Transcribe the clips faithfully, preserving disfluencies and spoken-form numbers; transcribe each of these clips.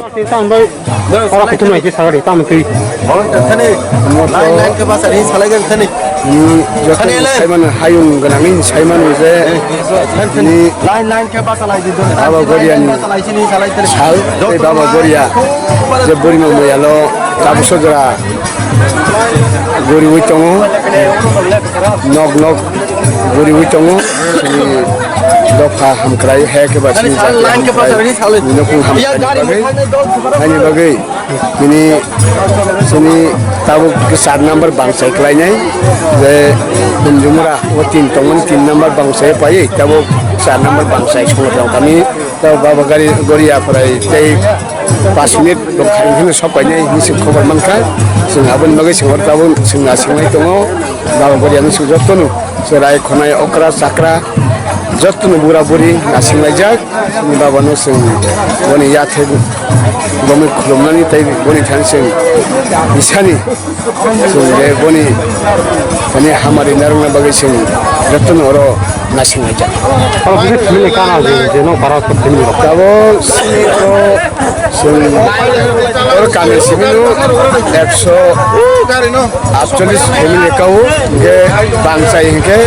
Tamo bai ora kutu mai ke sagari tamo twi. Thani line line ke basa rin salai gan thani. Ni joto Thani line. Saimano hayung gwnangni saimano je Thani ni line line ke basa lai di. Baba Goriani. Basa lai sini salai thani. Sal tei Baba Goria je burima moyalo tabso jora guriwi tongo. Nok nok guriwi tongo. Chini dopha hamkrai he khe ba chini jati hamkrai. Nokung hamkrai bagwi. Ani bagwi bini chini tabuk char number bangchai khlainai. Je Humjumura o tin tongo, tin number bangchai paiwi tabuk char number bangchai songwthang kami. Tabuk Baba Gari Goria pharai tei pas minute rok hai hwnwi sok painai hwnwi se khobor mankha. Chwng aboni bagwi chwng hor tabuk chwng nasinglai tongo. Baba Goria no chwng jotono. Chwrai khonai okra chakra jotono bura buri nasinglaijak. Chini baba no chwng boni yathai boni khulumnani tei boni thani chwng bisani chwng je boni thani hamari narwkna bagwi chwng jotono oro nasinglaijak. Oro kisa family kana je, je no para family rok. Tabuk chini oro chwng oro kami simi no ekso atchollish family kao, hingke bangchai hingke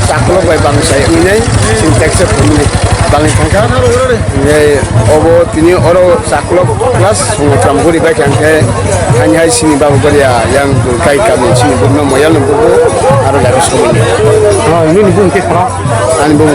chaklok bai bangchai wngnai, sintex family bangwi thangkha. Hingke obo tini oro chaklok plus songwtham guri bai kha hingke, hani hai sini babu goria yang kai kami sini bumno moyal no bubu aro gari sumui. Oh, ini ni bung ke khara? Ani bung.